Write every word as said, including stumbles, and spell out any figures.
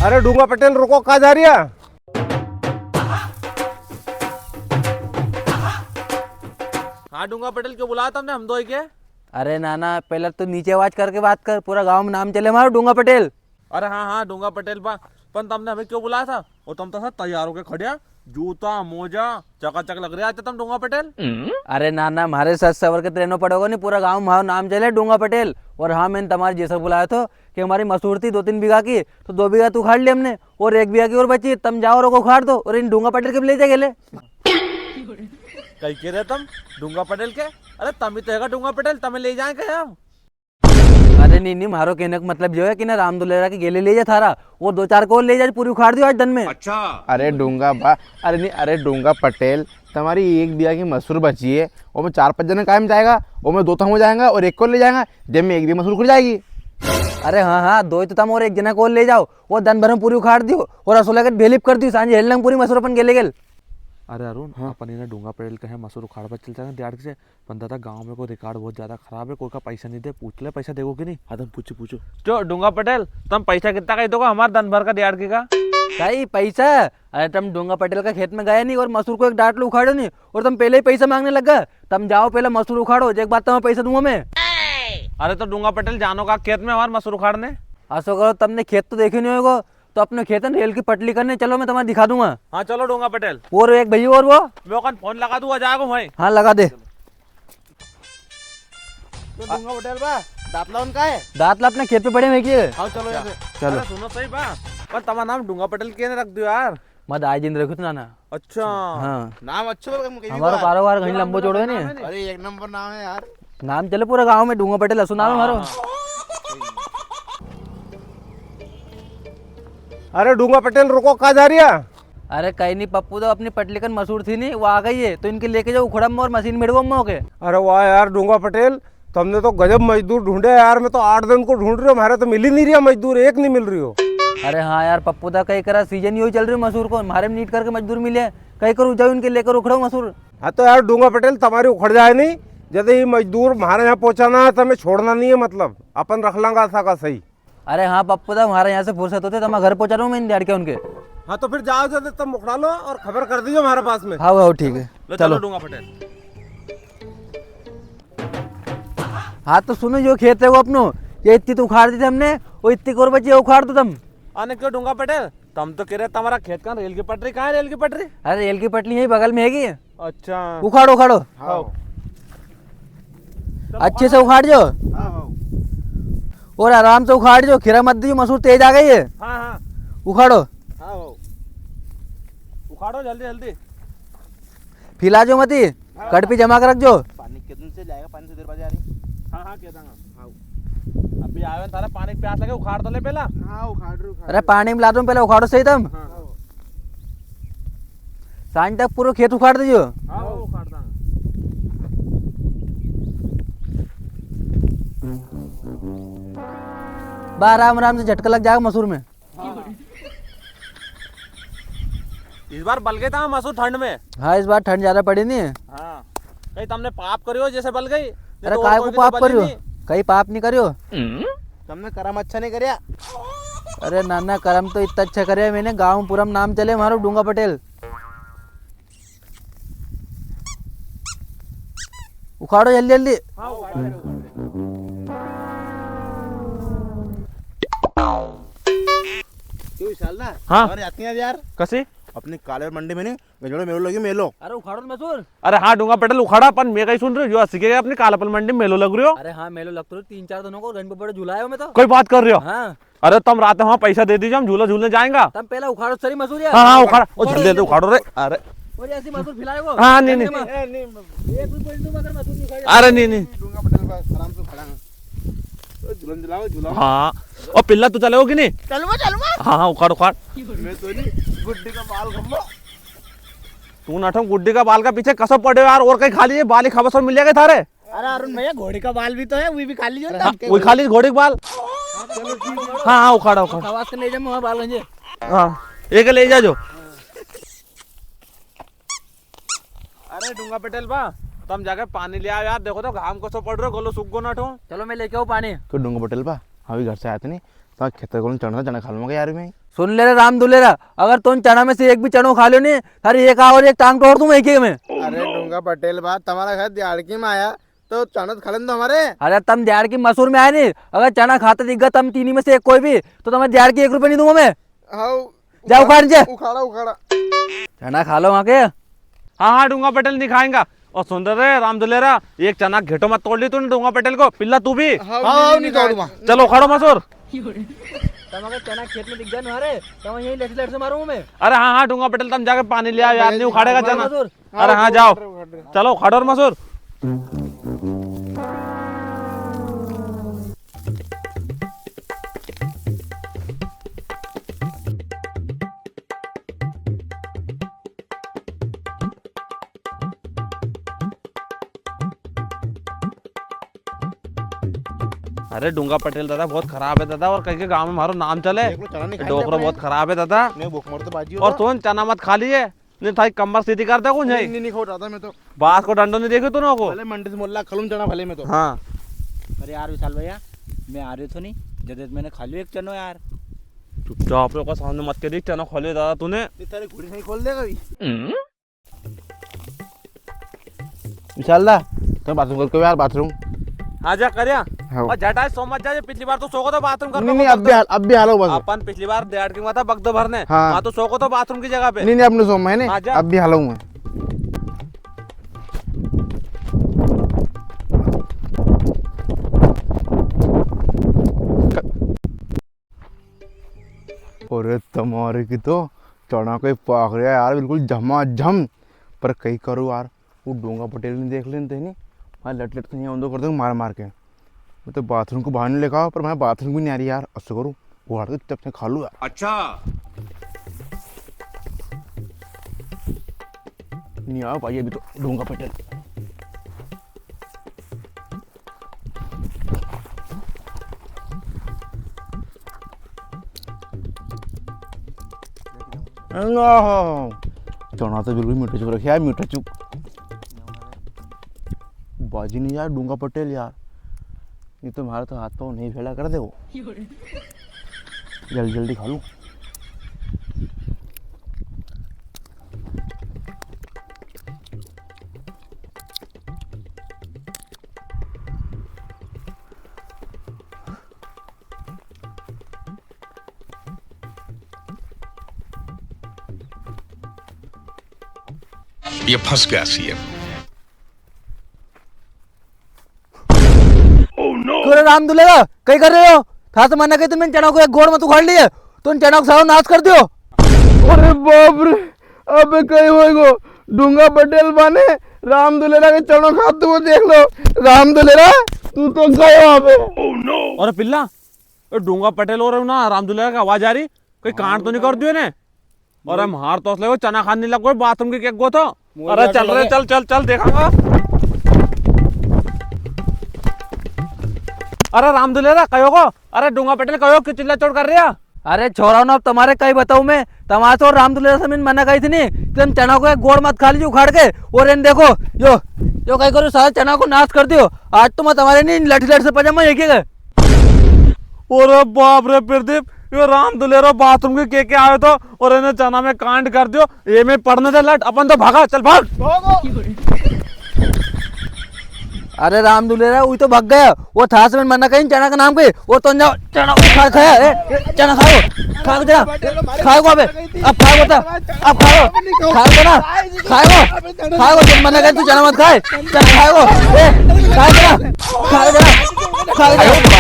अरे डूंगा पटेल, रुको, कां जा रिया? हाँ डूंगा पटेल, क्यों बुलाया तमने हम दोई के? अरे नाना, पहले तू नीचे आवाज करके बात कर, पूरा गांव में नाम चले मारो डूंगा पटेल। अरे हाँ, हाँ, डूंगा पटेल बा, पण तमने हमें क्यों बुलाया था? और तम तो सब तैयार होके खड़्या, जूता, मोजा, चकाचक लग रहे आज तो तम डूंगा पटेल। अरे नाना, म्हारे सज सवर के तो रेनो पड़ेगो नी, पूरा गांव में म्हारो नाम चले डूंगा पटेल। और हाँ, मैंने तमारे जैसा बुलाया था कि हमारी मसूर थी दो तीन बीघा की, तो दो बीघा तो उखाड़ ली हमने, और एक बीघा की और बची, तम जाओ और उखाड़ दो, और इन डूंगा पटेल के भी ले जा गेले। कई के रे तम डूंगा पटेल के? अरे तम ही तो हैगा डूंगा पटेल, तमे ले जाए कई हम? अरे नी, नी, म्हारो कहने का मतलब यो है कि ना राम दुलेरा के गेले ले जा थारा, वो दो चार को और ले जा, पूरी उखाड़ दियो आज दन में। अच्छा। अरे डूंगा बा, अरे नी, अरे डूंगा पटेल, तमारी एक बीघा की मसूर बची है, वो में चार पांच जना कायम जाएगा, वो में दो तम हो जाएगा और एक को ले जाएगा, जब में एक बीघा मसूर उखड़ जाएगी। अरे हाँ, हाँ, दो ही तो तम और एक जना को और ले जाओ, वो दन भर में पूरी उखाड़ दियो और असो लगे भेलिप कर दियो, सांझे हेल लंग पूरी मसूर अपन गेले गेल। अरे अरुण, हाँ। अपन इन्हें डूंगा पटेल कहे मसूर उखाड़ पर चल जाएगा दिहाड़ से, पण दादा, गांव में को record बहुत ज्यादा खराब है, कोई का पैसा नी दे, पूछ ले पैसा देगो कि नी। हाँ, तम पूछो, पूछो। क्यों डूंगा पटेल, तम पैसा कितना का ही दोगा हमारे दन भर का दिहाड़की का? कई पैसा? अरे तम डूंगा पटेल का खेत में गया नी और मसूर को एक डांटलो उखाड़ो नी और तम पहले ही पैसा मांगने लग गया। तम जाओ पहले मसूर उखाड़ो, एक बार तमारे पैसा दूंगा मैं। अरे तो डूंगा पटेल जानो का खेत में हमारे मसूर उखाड़ने? असो करो, तमने खेत तो देखे नी होगो, तो अपने खेतन रेल की पटली करने चलो, मैं तमारे दिखा दूंगा। हाँ, चलो डूंगा पटेल। और एक भैया और वो? मैं ओकन फोन लगा दूंगा, जाएगो भाई। हाँ, लगा दे। तो डूंगा पटेल बा, दातला उनका है? दातला अपने खेत पे पड़े हैं कि? हाँ, चलो यार। चलो। अरे सुनो सही बा, पर तमारा नाम डूंगा पटेल केने रख दियो यार? मैं दाई जी ने रखो तो नाना। अच्छा। हाँ। नाम अच्छो है, कहीं हमारो बार। कारोबार कहीं लंबो चौड़ो है नी। अरे एक नंबर नाम है यार। नाम चले पूरा गांव में, डूंगा पटेल असो नाम है हमारो। हाँ, हाँ। अरे डूंगा पटेल, रुको, कां जा रिया? अरे कई नी पप्पू, तो अपनी पटली कन मसूर थी नी, वो आ गई है, तो इनके लेके जाओ उखड़म में और मशीन मेड़वम में होके। अरे वाह यार डूंगा पटेल, तमने तो गजब मजदूर ढूंढे यार, मैं तो आठ दिन को ढूंढ रियो, म्हारे तो मिली नी रिया मजदूर, एक नी मिल रियो। अरे हाँ यार पप्पू दा, कई करा सीजन यो ही चल रियो मसूर को, म्हारे में नीट करके मजदूर मिले, कई करूँ जाओ इनके लेकर उखड़ो मसूर। हाँ तो यार डूंगा पटेल, तमारी उखड़ जाए नी, जदे ये मजदूर म्हारे यहाँ पहुँचाना है तो हमें छोड़ना नी है, मतलब अपन रख लांगा असा का सही। अरे हाँ पप्पू दा, म्हारे यहाँ से फुर्सत होते तो मैं घर पहुँचा रहा हूँ मैं इन दिहाड़किया उनके। हाँ तो फिर जाओ जदे, तम उखड़ा लो और खबर कर दीजो म्हारे पास में। हाँ, हाँ, ठीक है। लो, चलो। चलो डूंगा पटेल। हाँ तो सुनो, यो खेत है वो अपनो, ये इतनी तो उखाड़ दी थी हमने, वो इतनी और बची है, उखाड़ दो तम। अने क्यों डूंगा पटेल, तम तो कह रहे तमारा खेत का रेल की पटरी, कहाँ है रेल की पटरी? अरे रेल की पटरी यही बगल में हैगी। अच्छा। उखाड़ो, उखाड़ो। हाँ। अच्छे से उखाड़ जो। हाँ, हाँ। और आराम से उखाड़ जो, खिरा मत दीजो, मसूर तेज आ गई है। हाँ, हाँ। उखाड़ो। हाँ, हाँ। उखाड़ो जल्दी, जल्दी। फैला जो मती, हाँ। कड़पी जमा कर रख जो। पानी कितने से जाएगा, पानी से देर बाद जा रही। हाँ, हाँ, कह देंगे। हाँ। अभी आवे थारा पानी प्यास लगे, उखाड़ तो ले पहला। हाँ, उखाड़ रहे, उखाड़ अरे रहे। पानी में ला दूं, पहले उखाड़ो सही तम। हाँ। सांझ तक पूरो खेत उखाड़ दीजो। हाँ, वो उखाड़ दांगा। बा, आराम आराम से झटका लग जाएगा मसूर में। हाँ। इस बार बल गए था मसूर ठंड में। हाँ, इस बार ठंड ज्यादा पड़ी नी। हाँ। कहीं तमने पाप करियो जैसे बल गई, नहीं अरे तो और काय कोई को भी तो पाप बल ही करियो? नहीं। कहीं पाप नी करियो। तमने करम अच्छा नी करिया। अरे नाना, करम तो इतना अच्छा करिया मैंने, गांव पूरा में नाम चले मारो डूंगा पटेल। उखाड़ो जल्दी जल्दी। हाँ, उखाड़ो। क्यों विशाल ना? हाँ। अरे आती है यार। कसी? अपनी काले मंडी में नी, गजोड़े मेलो लगी मेलो। अरे उखाड़ो तो मसूर। अरे हाँ डूंगा पटेल उखाड़ा, पण मैं कहीं सुन रही हूँ, जो असी के अपनी कालापल मंडी में मेलो लग रही हो। अरे हाँ मेलो लगतो रहो, तीन चार दिनों को गंज पे बड़े झुलाए हो मैं तो। कोई बात कर रहे हो? हाँ। अरे तम रात में वहाँ पैसा दे दीजिए, हम झूला झूलने जाएंगा। तम पहला उखाड़ो सरी मसूर यार। हाँ, हाँ, उखाड़। ओ, उखाड़ो जल्दी, जल्दी जल्दी। उखाड़ो रे। अरे। और ऐसी मसूर फैलाएगो? हाँ, नहीं, नहीं। ए, नहीं, मैं ये कोई बोल दूं मगर मसूर नहीं उखाड़े। अरे, नहीं, नहीं। डूंगा पटेल बा, आराम से उखाड़ांगा। ओ, झूलन झुलाओ, झुलाओ। हाँ। ओ, पिल्ला तू चलेगो कि नहीं? चलूंगा, चलूंगा। हाँ, हाँ, उखाड़, उखाड़। मैं तो नहीं, गुड्डी का बाल खम्बो। तू ना ठो गुड्डी का बाल का पीछे कसो पड़े यार, और कहीं खा लीजिए, बाल ही खाबस और मिल जाएगा थारे। अरे अरुण भैया, घोड़ी का बाल भी तो है, वो भी खा लीजिए ना। हाँ, वो खा लीजिए घोड़ी का बाल। हाँ, हाँ, उखाड़ा, उखाड़ा। खवास के ले जा, मैं बाल गंजे। हाँ, एक ले जा जो। अरे डूंगा पटेल बा, तम जाके पानी ले आओ यार, देखो तो घाम कसो पड़ रहो, गलो सूख गो ना ठो। चलो मैं लेके आऊँ पानी। क्यों डूंगा पटेल बा, हम भी घर से आए थे नहीं, तो खेतर को चढ़ना, चना खा लूंगा यार मैं। सुन ले रे राम दुलेरा, अगर तूने चना में से एक भी चनो खा लो नी, थारी एक आंख और एक टांग तोड़ दूं एक ही में। अरे डूंगा पटेल बा, तमारा घर दिहाड़की में आया, तो चना तो खा लेने दो हमारे। अरे तम दिहाड़की मसूर में आया नी, अगर चना खाता दिख गया तम तीनी में से एक कोई भी, तो तमारे दिहाड़की एक रुपया नी दूंगा मैं। हाँ, जाओ उखाड़ जे। उखाड़ा, उखाड़ा। चना खा लो वहाँ के। हाँ, हाँ, डूंगा पटेल नी खाएगा। और सुन रे राम दुलेरा, एक चना घेटो मत तोड़ ली तूने डूंगा पटेल को, पिल्ला तू भी। हाँ, हाँ, नी तोड़ूंगा। चलो, उखाड़ो मसूर। तमारे चना खेत में दिख गया नी रे, तमारे यहीं लठ लठ से मारूंगा मैं। अरे हाँ, हाँ, डूंगा पटेल, तम जाके पानी ले आओ यार, नी उखाड़ेगा चना। अरे हाँ, जाओ। चलो, उखाड़ो रे मसूर। अरे डूंगा पटेल दादा बहुत खराब है दादा, और कई के गांव में मारो नाम चले। देख लो, चना नहीं खाएंगे डोकरो अपने। बहुत खराब है दादा। नहीं, भूख मर तो बाजी और होता। तू चना मत खा लिए, नी थारी कमर सीधी कर दे कुछ नी, नहीं। नी, नी खाओ दादा मैं तो। बांस को डंडो नी देखे तूने को? भले मंडी से मोल ला खा लूं चना भले मैं तो। हाँ। अरे यार विशाल भैया, मैं आ रही थो नी, जदे मैंने खा लियो एक चनो यार। चुपचाप रे, ओका सामने मत कह दी, चना खा लियो दादा तूने। ये तेरे घुड़ी नहीं खोल देगा अभी। विशाल दा, तुम बाथरूम करके यार, बाथरूम। हाँ, जा कर या। हाँ। और झटाए सो मत जा, ये पिछली बार तो सो को तो बाथरूम करके नहीं, नहीं, वो अब भी कर दो। हाल-, अब भी हालो बस। अपन पिछली बार दिहाड़की में था बगदो भरने। हाँ। वहाँ तो सो को तो बाथरूम की जगह पे। नहीं, नहीं, अपने सो मैंने। हाँ, जा। अब भी हालो मैं। अरे तमारे की तो चना कई पाक रहा यार, बिल्कुल झमाझम। पर कई करूँ यार, वो डूंगा पटेल ने देख लेते हैं नी, मैं लट लट से यहाँ उंदो कर दूँ मार मार के। मैं तो बाथरूम को बाहर नहीं लेकर आवा, पर मैं बाथरूम भी नहीं आ रही यार, असो करूँ, वो हट के चुपचाप से खा लूँ यार। अच्छा। नहीं आया भाई अभी तो डूंगा पटेल। चना तो बिल्कुल मीठा चुक रखे है, मीठा चुक। बाजी नहीं यार, डूंगा पटेल यार, ये तो हमारा तो हाथ पाँव नहीं भेला कर दे वो। जल्दी जल्दी खा लूँ। ये फंस गया सीएम। क्यों रे राम दुलेरा, कई कर रहे हो? था तो मना कही, तुमने चना को एक गोड़ मत उखाड़ लिए, तुम चना को सारो नाश कर दियो। अरे बाप रे, अबे कई होएगो? डूंगा पटेल बा ने राम दुलेरा के चनो खाते हुए देख लो। राम दुलेरा, तू तो गयो अबे। अरे पिल्ला, ए डूंगा पटेल और ना राम दुलेरा की आवाज आ रही, कई कांड तो नहीं कर दियो ने? अरे मार तो असले वो चना खाने लग गए, बाथरूम की केक गो तो। अरे चल रे, चल, चल, चल, देखांगा। अरे राम दुलेरा, कहो को? अरे डूंगा पटेल, कहो, क्यों चिल्ला चोट कर रहे हो? अरे छोरा ना, अब तमारे कई बताऊं मैं, तमारे तो राम दुलेरा से मैंने मना कही थी नी कि तुम चना को एक गोड़ मत खा लीजिए उखाड़ के। और इन देखो, यो, यो कई करो, सारा चना को नाश कर दियो। आज तो मैं तमारे नी लठी लठ से पजामा ये के। अरे बाप रे प्रदीप, यो राम दुलेरो बाथरूम के के आयो तो और इने चना में कांड कर दियो। ये में पड़ने दे लट, अपन तो भागा, चल भाग। अरे राम दुलेरा, वही तो भाग गया। वो था से मैंने मना कही चना का नाम कही, वो तो जाओ चना उखाड़ खाया, ए, ए, चना खाओ, खाओ चना, खाओ को अबे, अब खाओ बता, अब खाओ, खाओ चना, खाओ, खाओ, जब मना कही तू चना मत खाए, चना खाओ, ए, खाओ चना, खाओ चना, खाओ चना।